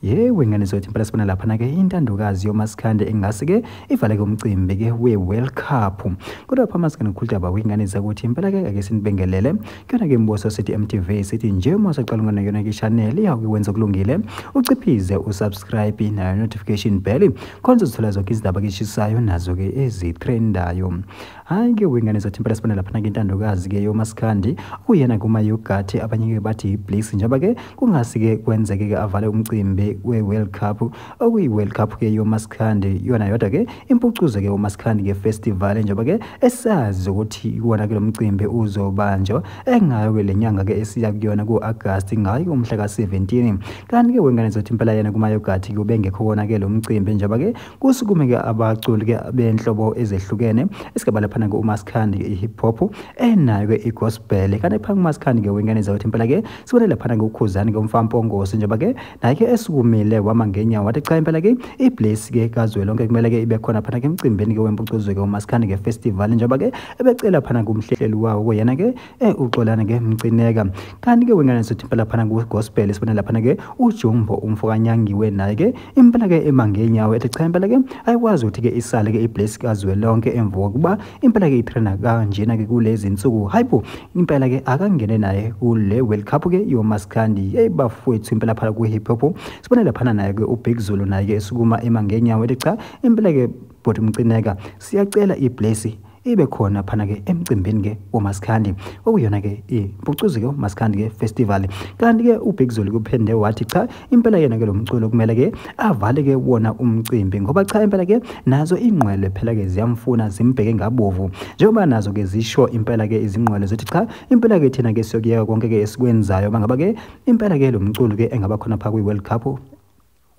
Wengane zothi impela sibona lapha ke intandokazi yoMaskandi engase ke ivale ke umcimbi ke we-World Cup. Kodwa lapha masikane kukhuluma wengane zakuthi impela ke ake sinibengelele kuyona ke imboso sithi MTV sithi nje uma usaqala ngona yona ke channel yakwenza kulungile uciphize usubscribe na notification bell khonza uzithola zonke izindaba ke eshisayo nazo ke ezitrendayo. Hayi ke wengane zothi impela sibona lapha ke intandokazi ke yoMaskandi uyena kuma yogurt abanye ke bathi Bliss njengoba ke kungasi ke kwenzeke ke avale umcimbi we-World Cup okuyi-World Cup ke yoMaskandi yona yodwa ke impucuzo ke uMaskandi ke festival njengoba ke esazi ukuthi wona ke lo mcimbi uzobanjwa engayo ke lenyanga ke esiya kuyona ku-August ngayo umhla ka-17 kanti ke wengane zothi impela yena kuma yogurt ke ubengekho wona ke lo mcimbi njengoba ke kusukume ke abaculi ke benhlobo ezehlukene esigaba lapha ke uMaskandi ke hip hop enayo ke igospel kanti phansi uMaskandi ke wengane zothi impela ke sibone lapha ke ukhuzani ke umfampongosi njengoba ke naye ke esukumile wama ngenyawo wathi cha impela ke iBliss ke kazwelonke kumele ke ibe khona phana ke emcimbini ke wempucuzo ke uMaskandi ke festival njengoba ke ebecela phana kumhleli wawo yena ke uxolana ke Mcineka kanti ke wengane sothi impela phana ku gospel sibona lapha ke uJumbo umfokanyangiwe naye ke impela ke emangenyawo ethi cha impela ke ayikwazi ukuthi ke isale ke iBliss kazwelonke emva kuba impela ke itrainer kanjena ke kulezi insuku hayibo impela ke akangene naye kule World Cup ke yoMaskandi bafowethu impela phana ku hip hop sibona lapha naye ke uBig Zulu naye ke esukuma emangenyawo ethi cha impela ke bodi Mcineka siyacela iBliss ibe khona phana ke emcimbini ke woMaskandi okuyona ke impucuzo ke uMaskandi ke festival kanti ke uBig Zulu kuphinde wathi cha impela yena ke lo mculo kumele ke avale ke wona umcimbi ngoba cha impela ke nazo ingqwele phela ke ziyamfuna zimbheke ngabovu njengoba nazo ke zisho impela ke izingqwele zothi cha impela ke thina ke siyokuyeka konke ke esikwenzayo mangaba ke impela ke lo mculo ke engaba khona phaka kwi-World Cup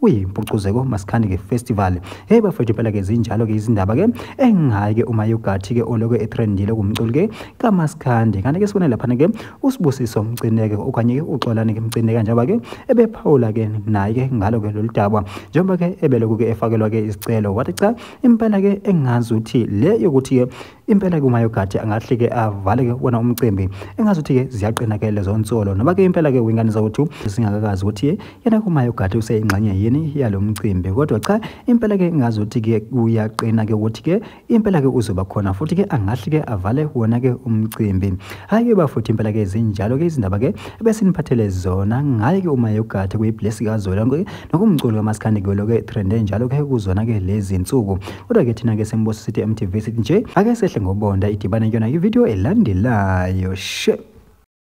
kuyimpucuzo ke Maskandi ke festival bafethu phela ke zinjalo ke izindaba ke engayi ke uma yogurt ke oloko etrendile kumculo ke kaMaskandi kanti ke sibone lapha ke uSibusiso Mcineke okanye ke uxolane ke Mcineka njengoba ke ebephawula ke naye ke ngalo ke lolu daba njengoba ke ebeloku ke efakelwa ke isicelo wathi cha impela ke engazi uthi le yokuthi ke impela ke uma yogurt angahle ke avale ke wona umcimbi engazi uthi ke ziyaqina ke lezo nsolo noba ke impela ke wingane zawuthi singakakazi ukuthi yena kuma yogurt useyingxenye yini yalo mcimbi kodwa cha impela ke ngazi ukuthi ke uyaqina ke ukuthi ke impela ke uzoba khona futhi ke angahle ke avale wona ke umcimbi hayi ke bafuthi impela ke zinjalo ke izindaba ke bese niphathele zona ngayi ke uma yogurt kuyiBliss kazwelonke nokumculo kaMaskandi ke lo ke trende njalo ke kuzona ke lezi insuku kodwa ke thina ke semboso sithi MTV sithi nje ake sehle ngobonda idibane yona ivideo elandelayo